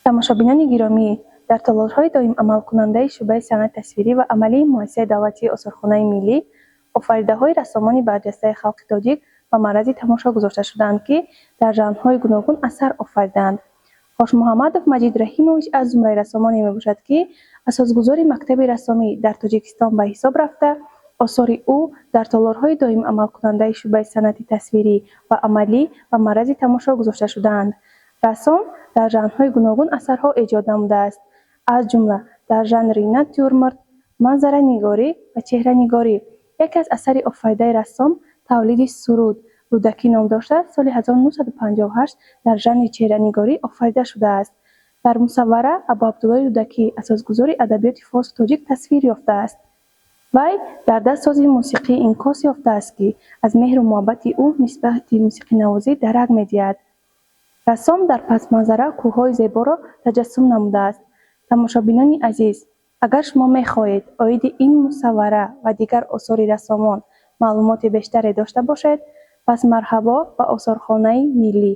Тамошобинони гиромӣ, дар толорҳои доимамалкунандаи шӯъбаи санъати тасвирӣ ва амалии Муассисаи давлатии Осорхонаи миллӣ офаридаҳои рассомони барҷастаи халқи тоҷик ба маърази тамошо гузошта шудаанд, ки дар жанрҳои гуногун асар офаридаанд. Хошмуҳаммадов Маҷид Раҳимович аз зумраи рассомоне мебошад, ки асосгузори мактаби рассомӣ дар Тоҷикистон ба ҳисоб рафта, осори ӯ дар толорҳои доимамалкунандаи шӯъбаи санъати тасвирӣ ва амалӣ ба маърази тамошо гузошта шудаанд. Рассом дар жанрҳои гуногун асарҳо эҷод намудааст, аз ҷумла дар жанри натюрморт, манзаранигорӣ ва чеҳранигорӣ. Яке аз асари офаридаи рассом «Тавлиди суруд Рӯдакӣ» ном дошта, соли 1958 дар жанри чеҳранигорӣ офарида шудааст. Дар мусаввара Абуабдуллоҳи Рӯдакӣ, асосгузори адабиёти форсу тоҷик, тасвир ёфтааст. Вай дар даст сози мусиқӣ инъикос ёфтааст, ки аз меҳру муҳаббати ӯ нисбати мусиқинавозӣ дарак медиҳад. Рассом дар пасманзара кӯҳҳои зеборо таҷассум намудааст. Тамошобинони азиз, агар шумо мехоҳед оиди ин мусаввара ва дигар осори рассомон маълумоти бештаре дошта бошед, пас марҳабо ба Осорхонаи миллӣ.